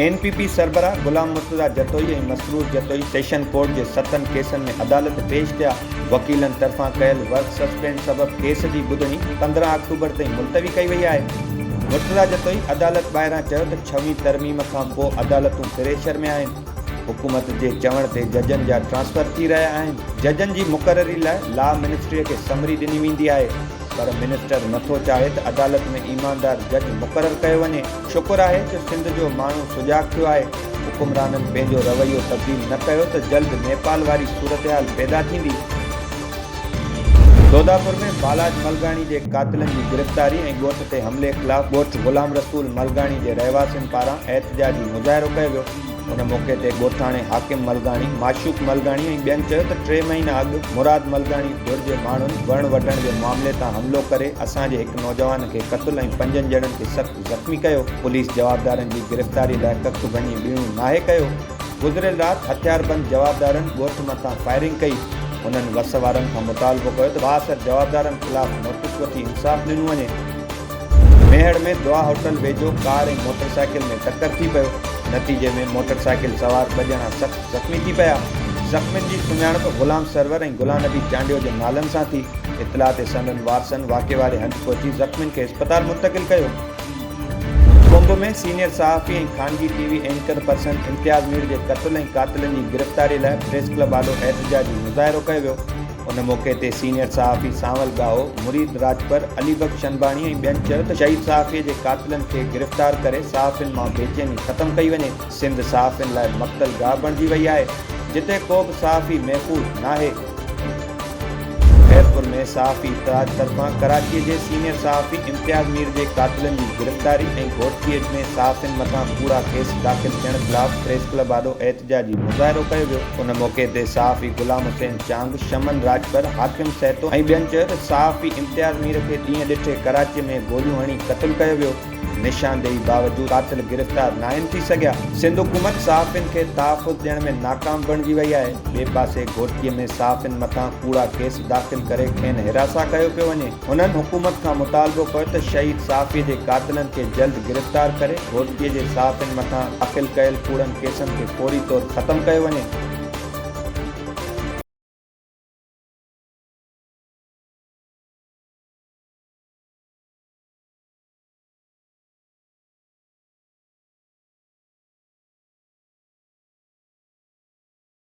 N P P سربراهه Ghulam Murtaza Jatoi ۽ Masroor Jatoi session court جي ستن ڪيسن ۾ عدالت پيش ٿيا. وڪيلن طرفان ڪيل ورڪ سسپينڊ سبب ڪيس جي ٻڌڻي 15 آڪٽوبر تائين ملتوي ڪئي وئي آهي. مرتضيٰ جتوئي عدالت ٻاهران چيو ته ڇويهين ترميم کان پوء عدالتون پريشر ۾ آهن، حڪومت جي چوڻ تي ججن جا ٽرانسفر ٿي رهيا آهن، ججن جي مقرري لاء لا منسٽري کي سمري ڏني ويندي آهي پر منسٽر نٿو چاهي ته عدالت ۾ ايماندار جج مقرر ڪيو وڃي. شڪر آهي جو سنڌ جو ماڻهو سجاڳ ٿيو آهي، حڪمرانن پنهنجو رويو تبديل نه ڪيو ته جلد نيپال واري صورتحال پيدا ٿيندي. دوداپور ۾ بالاچ ملغاڻي جي قاتلن جي گرفتاري ۽ ڳوٺ تي حملي خلاف ڳوٺ غلام رسول ملغاڻي جي رهواسين پاران احتجاجي مظاهرو ڪيو ويو. ان موقعي تي ڳوٺاڻي حاڪم ملغاڻي، معشوق ملغاڻي ۽ ٻين چيو ته ٽي مهينا اڳ مراد ملغاڻي ڌر جي ماڻهن وڻ وڍڻ جي معاملي تان حملو ڪري اسان جي هڪ نوجوان کي قتل ۽ پنجن ڄڻن کي سخت زخمي ڪيو، پوليس جوابدارن جي گرفتاري لاء ڪک ڀڃي ٻيڻو ناهي ڪيو، گذريل رات هٿياربند جوابدارن ڳوٺ مٿان فائرنگ ڪئي، هنن وس وارن کان مطالبو ڪيو ته بااثر جوابدارن خلاف نوٽيس وٺي انصاف ڏنو وڃي. ميهڙ ۾ دعا هوٽل ويجهو ڪار ۽ موٽر سائيڪل ۾ ٽڪر ٿي پيو، نتيجي ۾ موٽر سائيڪل سوار ٻه ڄڻا سخت زخمي ٿي پيا، زخمين جي سڃاڻپ غلام سرور ۽ غلام نبي چانڊيو جي نالن سان ٿي، اطلاع تي سندن وارثن واقعي واري هنڌ پهچي زخمين کي اسپتال منتقل ڪيو. ڪنب ۾ سينيئر صحافي ۽ خانگي T V anchor person Imtiaz Mir جي قتل ۽ قاتلن جي گرفتاري لاء پريس ڪلب آڏو احتجاجي مظاهرو ڪيو ويو، ان موقعي تي سينيئر صحافي سانول ڳاهو، مريد راڄپر، علي بخش شنباڻي ۽ ٻين چيو ته شهيد صحافي جي قاتلن کي گرفتار ڪري صحافين مان بيچيني ختم ڪئي وڃي، سنڌ صحافين لاء مقتل گاهه بڻجي وئي آهي، جتي ڪو به صحافي محفوظ ناهي. خيرپور ۾ صحافي اتحاد طرفان ڪراچي جي سينيئر صحافي امتياز مير جي قاتلن جي گرفتاري ۽ گهوٽڪي ۾ صحافين مٿان ڪوڙا ڪيس داخل ٿيڻ خلاف پريس ڪلب آڏو احتجاجي مظاهرو ڪيو ويو. ان موقعي تي صحافي غلام حسين چانگ، شمن راڄپر، حاڪم سهتو ۽ ٻين چيو ته صحافي امتياز مير کي ڏينهن ڏٺي ڪراچي ۾ گوليون هڻي قتل ڪيو ويو، نشاندهي باوجود قاتل گرفتار ناهن ٿي سگهيا، سنڌ حڪومت صحافين کي تحفظ ڏيڻ ۾ ناڪام بڻجي وئي آهي، ٻئي پاسي گهوٽڪي ۾ صحافين مٿان ڪوڙا ڪيس داخل ڪري کين هراسان ڪيو پيو وڃي، هنن حڪومت کان مطالبو ڪيو ته شهيد صحافي جي قاتلن کي جلد گرفتار ڪري گهوٽڪي جي صحافين مٿان داخل ڪيل ڪوڙن ڪيسن کي فوري طور ختم ڪيو وڃي.